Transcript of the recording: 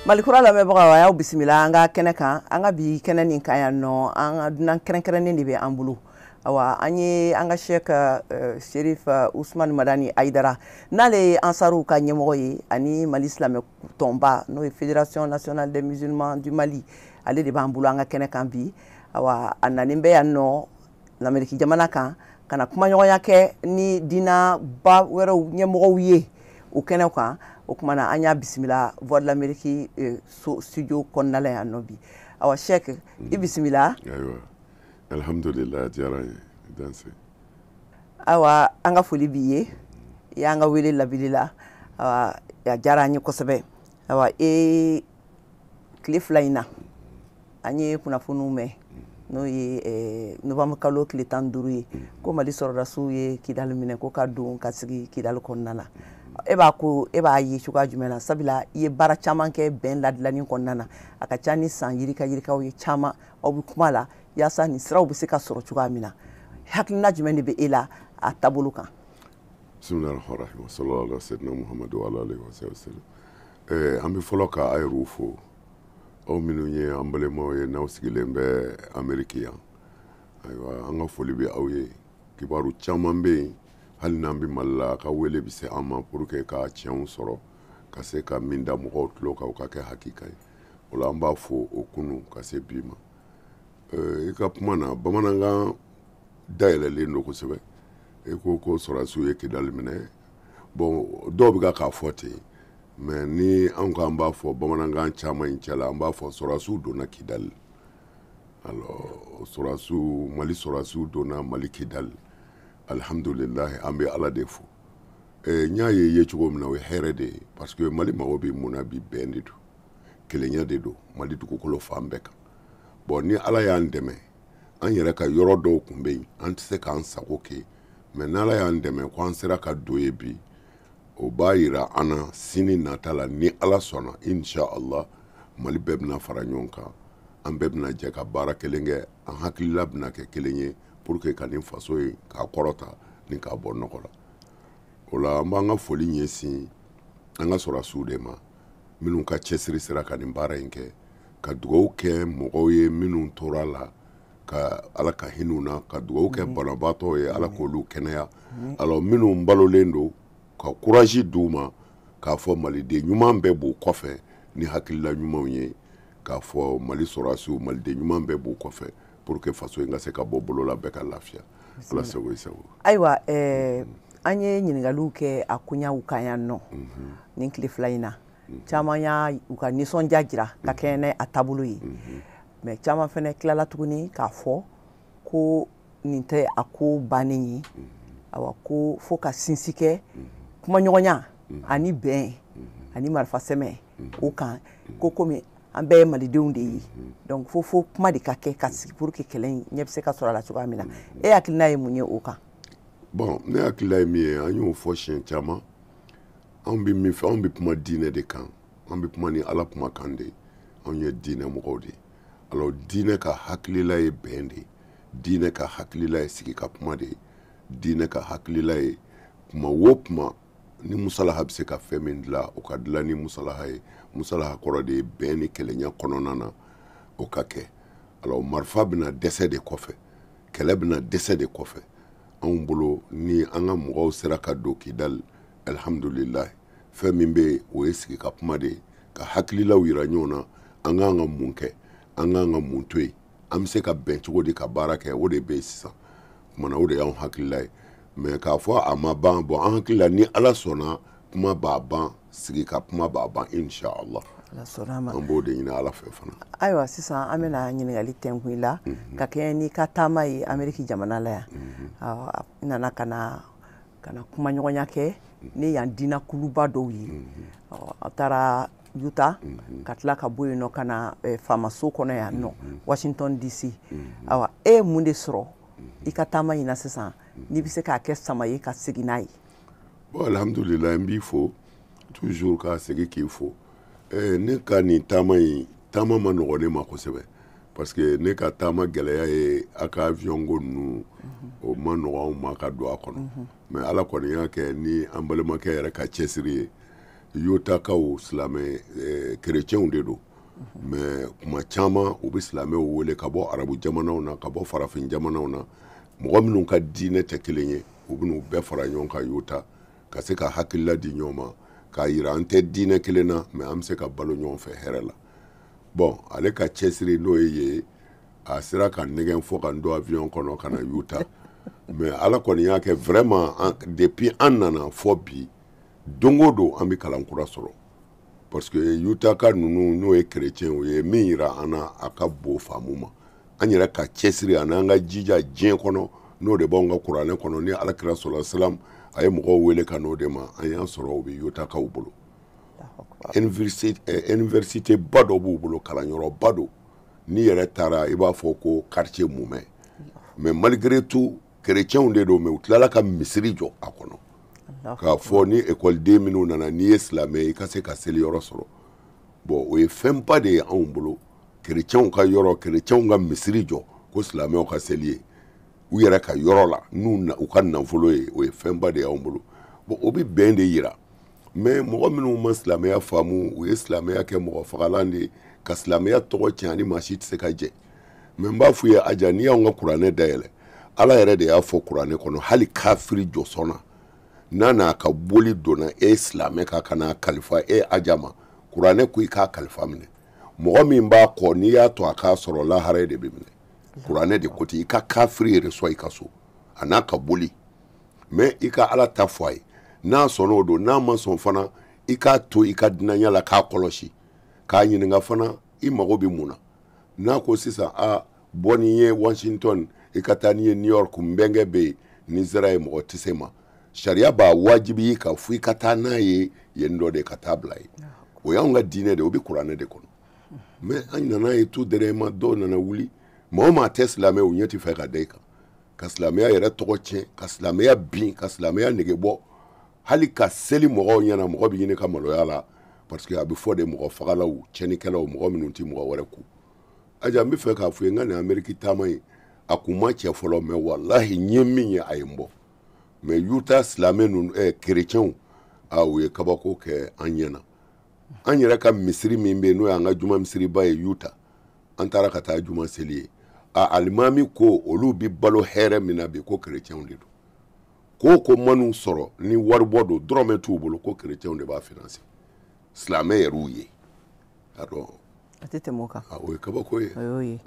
Malikura lamɛnbagaw, a y'aw bisimila an ka kɛnɛ kan. An ka bi kɛnɛ nin kan yan nɔ, an ka dunan kɛrɛnkɛrɛnnen de bɛ an bolo. Awa, an ye an ka Sɛk Serif Usumani Madani Ayidara, n'ale ye Ansaruw ka ɲɛmɔgɔ ye ani Mali silamɛ tɔnba, n'o ye Fédération nationale des musulmans du Mali, ale de b'an bolo an ka kɛnɛ kan bi. Awa, a nanen bɛ yan nɔ Lameriki jamana kan ka na kumaɲɔgɔnya kɛ ni diinaba wɛrɛw ɲɛmɔgɔw ye o kɛnɛ kan. O tuma na, an y'a bisimila Voix de l'Amérique studio kɔnɔna la yan nɔ bi. Awa, Sɛk, i bisimila. Ayiwa, alhamdulillah, a diyara n ye, danse. Ayiwa, an ka foli b'i ye, i y'an ka wele labili la. Awa, a diyara an ye kosɛbɛ. Ayiwa, e tile 2 in na, an ye kunnafoniw mɛn, n'o ye novembre kalo tile 15 ye, ko Mali sɔrɔdasiw ye Kidali minɛ, ko ka don ka sigi Kidali kɔnɔna na. E b'a ko, e b'a ye cogoya jumɛn na? Sabula i ye baara caman kɛ bɛn ladilanni kɔnɔna na, a ka ca ni san yirika yirikaw ye caman aw bɛ kuma la yaasa nin siraw bɛ se ka sɔrɔ cogoya min na. Hakilina jumɛn de bɛ e la a taabolo kan? Bisimilahi rahmani rahim, sallallahu ala sayyidina Muhammadu wa ala alihi wa sallam. An bɛ fɔlɔ ka a yɛrɛw fo, aw minnu ye an balimaw ye n'aw sigilen bɛ Ameriki yan. Ayiwa, an ka foli bɛ aw ye. Kibaru caman bɛ yen, hali n'an bɛ Mali la, a ka wele bɛ se an ma pour que ka tiɲɛw sɔrɔ, ka se ka min da mɔgɔw tulo kan, o ka kɛ hakika ye. O la, an b'a fo o kunu ka se bi ma. I ka kuma na, bamanankan dayɛlɛlen don kosɛbɛ. E ko ko sɔrɔdasiw ye Kidali minɛ. Bon, dɔw bɛ ka k'a fɔ ten, mais ni anw ko an b'a fɔ bamanankan caman in cɛla, an b'a fɔ sɔrɔdasiw donna Kidali. Alors, sɔrɔdasiw, Mali sɔrɔdasiw donna Mali Kidali, alhamdulilahi, an bɛ Ala de fo. N y'a ye cogo min na, o ye hɛrɛ de ye, parce que Mali mago bɛ mun na bi? Bɛn de don, kelenya de don Mali dugukolo fan bɛɛ kan. Bon, ni Ala y'an dɛmɛ, an yɛrɛ ka yɔrɔ dɔw tun bɛ yen, an tɛ se k'an sago kɛ, mais n'Ala y'an dɛmɛ ko an sera ka don yen bi, o b'a yira an na sini nata la, ni Ala sɔnna, insha Allah, Mali bɛɛ bɛna fara ɲɔgɔn kan, an bɛɛ bɛna jɛ ka baara kelen kɛ, an hakilila bɛna kɛ kelen ye pour que ka nin faso ye k'a kɔrɔta ni k'a bɔ nɔgɔ la. O la, an b'an ka foli ɲɛsin an ka sɔrɔdasiw de ma, minnu ka cɛsiri sera ka nin baara in kɛ, ka dugawu kɛ mɔgɔw ye minnu tora la, ka Ala ka hinɛ na, ka dugawu kɛ banabaatɔw ye, Ala k'olu kɛnɛya. Alors, minnu balolen don, ka courage d'u ma k'a fɔ maliden ɲuman bɛɛ b'u kɔfɛ ni hakilila ɲumanw ye, k'a fɔ Mali sɔrɔdasiw, maliden ɲuman bɛɛ b'u kɔfɛ pour que faso in ka se ka bɔ bolo la, bɛɛ ka lafiya. Ala sago i sago. Ayiwa, an ye ɲininkaliw kɛ a koɲaw kan yan nɔ nin tile 2 in na. Caman y'a u ka nisɔndiya jira ka kɛɲɛ ni a taabolo ye, mais caman fɛnɛ tilala tuguni k'a fɔ ko nin tɛ a ko bannen ye. Awa, ko fo ka sinsin kɛ kumaɲɔgɔnya ani bɛn ani marifa sɛmɛ o kan, ko komi an bɛɛ ye malidenw de ye, donc fo kuma de ka kɛ ka sigi pour que kɛlɛ in ɲɛ bɛ se ka sɔrɔ a la cogoya min na. E hakilina ye mun ye o kan? Bon, ne hakilina ye min ye, an y'o fɔ siɲɛ caman. Anw bɛ min fɛ, anw bɛ kuma diinɛ de kan, an bɛ kuma ni Ala kumakan de ye, anw ye diinɛ mɔgɔw de ye. Alors, diinɛ ka hakilila ye bɛn de ye, diinɛ ka hakilila ye sigi ka kuma de ye, diinɛ ka hakilila ye kuma o kuma ni musalaha bɛ se ka fɛn min dilan, o ka dilan ni musalaha ye. Musalaha kɔrɔ de ye bɛn ni kelenya kɔnɔna na, o ka kɛ. Alors, marifa bɛna dɛsɛ de kɔfɛ, kɛlɛ bɛna dɛsɛ de kɔfɛ. Anw bolo, ni an ka mɔgɔw sera ka don Kidali, alhamdulilayi. Fɛn min bɛ yen, o ye sigi ka kuma de ye, ka hakililaw yira ɲɔgɔn na, an k'an ka mun kɛ, an k'an ka mun to yen, an bɛ se ka bɛn cogo di ka baara kɛ, o de bɛ yen sisan. Kumana, o de y'anw hakilila ye. Mais k'a fɔ a ma ban, bon, an hakili la, ni Ala sɔnna, kuma b'a ban, sigi ka kuma b'a ban, inshallah. Ala sɔnna a ma. An b'o de ɲini Ala fɛ fana. Ayiwa, sisan an bɛna ɲininkali tɛnkun i la ka kɛɲɛ n'i ka taama ye Ameriki jamana la yan. Awɔ, i nana ka na kumaɲɔgɔnya kɛ ni yan diinɛ kuluba dɔw ye. Ɔ, a taara Utah, ka tila ka bɔ yen nɔ ka na faamaso kɔnɔ yan nɔ, Washington DC. Ayiwa, e ye mun de sɔrɔ i ka taama in na sisan, n'i bɛ se k'a kɛ sama ye ka segin n'a ye? Bon, alhamdulilayi, n b'i fo toujours, ka segin k'i fo. Ne ka nin taama in, taama ma nɔgɔ ne ma kosɛbɛ, parce que ne ka taama gɛlɛya ye a ka avion ko ninnu, o ma nɔgɔ anw ma ka don a kɔnɔ. Mais Ala kɔni y'a kɛ ni an balimakɛ yɛrɛ ka cɛsiri ye. Utahkaw silamɛ kerecɛnw de don, mais kuma caman u bɛ silamɛw wele ka bɔ arabu jamanaw na, ka bɔ farafin jamanaw na, mɔgɔ minnu ka diinɛ tɛ kelen ye, u bɛn'u bɛɛ fara ɲɔgɔn kan Utah ka se ka hakilila di ɲɔgɔn ma, k'a yira an tɛ diinɛ kelen na, mais an bɛ se ka balo ɲɔgɔn fɛ hɛrɛ la. Bon, ale ka cɛsiri n'o ye, a sera ka nɛgɛn fɔ ka n don avion kɔnɔ ka na Utah. Mais Ala kɔni y'a kɛ vraiment, depuis an nana fɔ bi, don o don an bɛ kalan kura sɔrɔ, parce que Utah ka ninnu, n'o ye chrétien ye, min yira an na, a ka bon faamu ma. An yɛrɛ ka cɛsiri ani an ka jija diɲɛ kɔnɔ, n'o de b'anw ka kuranɛ kɔnɔ, ni Alakira sɔrɔ salam a ye mɔgɔw wele ka n'o de ma, an y'a sɔrɔ o bɛ Utahkaw bolo. Université ba dɔ b'u bolo, kalanyɔrɔba don, n'i yɛrɛ taara i b'a fɔ ko quartier mumɛ. Mais malgré tout, chrétiens de don, mais u tilala ka misiri jɔ a kɔnɔ, k'a fɔ ni ekɔliden minnu nana, n'i ye silamɛ, i ka se ka seli yɔrɔ sɔrɔ. Bon, o ye fɛnba de ye anw bolo, chrétiens ka yɔrɔ, chrétiens ka misiri jɔ ko silamɛw ka seli ye u yɛrɛ ka yɔrɔ la, n'u u ka nafolo ye, o ye fɛnba de ye anw bolo. Bon, o bɛ bɛn de yira. Mais mɔgɔ minnu ma silamɛya faamu, u ye silamɛya kɛ mɔgɔ fagalan de ye, ka silamɛya tɔgɔ tiɲɛ, ani maa si tɛ se ka jɛ. Mais n b'a f'u ye, Aja, n'i y'anw ka kuranɛ dayɛlɛ, Ala yɛrɛ de y'a fɔ kuranɛ kɔnɔ, hali kafiri jɔsɔnna n'a n'a ka boli donna e silamɛ kan ka n'a kalifa e Aja ma, kuranɛ ko i k'a kalifa minɛ. Mɔgɔ min b'a kɔ, n'i y'a to a k'a sɔrɔ, lahara de bɛ minɛ. Kuranɛ de ko ten, i ka kafiri yɛrɛ sɔn i ka so a n'a ka boli, mais i ka Ala ta fɔ a ye. N'a sɔnna o don, n'a ma sɔn fana, i k'a to i ka dunanya la, k'a kɔlɔsi, k'a ɲininka fana i mago bɛ mun na. N'a ko sisan, a bɔ ni ye Washington, i ka taa n'i ye New York, n bɛnkɛ bɛ yen, ni sera ye mɔgɔ tɛ se ma, sariya b'a wajibi ka fo i ka taa n'a ye yen dɔ de ka taa bila yen. O y'anw ka diinɛ de ye, o bɛ kuranɛ de kɔnɔ. Mais an nana ye tout dernièrement, dɔw nana wuli, maa o maa tɛ silamɛ, u ɲɛ tɛ fɛ ka da i kan, ka silamɛya yɛrɛ tɔgɔ tiɲɛ, ka silamɛya bin, ka silamɛya nege bɔ. Hali ka seli mɔgɔw ɲɛna, mɔgɔ bɛ ɲini ka maloya la, parce que a bɛ fɔ de mɔgɔ fagalaw, tiɲɛnikɛlaw, mɔgɔ minnu tɛ mɔgɔ wɛrɛ ku. Aja, n bɛ fɛ k'a fɔ ye, n ka nin Ameriki taama in, a kun ma cɛ fɔlɔ, mais walahi n ye min ye, a ye n bɔ. Mais Utah silamɛ ninnu, kerecɛnw, a u ye kabako kɛ an ɲɛna. An yɛrɛ ka misiri min bɛ yen, n'o y'an ka juma misiriba ye Utah, an taara ka taa juma seli ye, a alimami ko olu bɛ balo hɛrɛ min na bi, ko kerecɛnw de don. Ko ko man'u sɔrɔ ni waribɔ don, dɔrɔmɛ t'u bolo, ko kerecɛnw de b'a financer, silamɛ yɛrɛw ye a dɔn. A tɛ tɛmɛ o kan. O ye kabako ye. O y'o ye.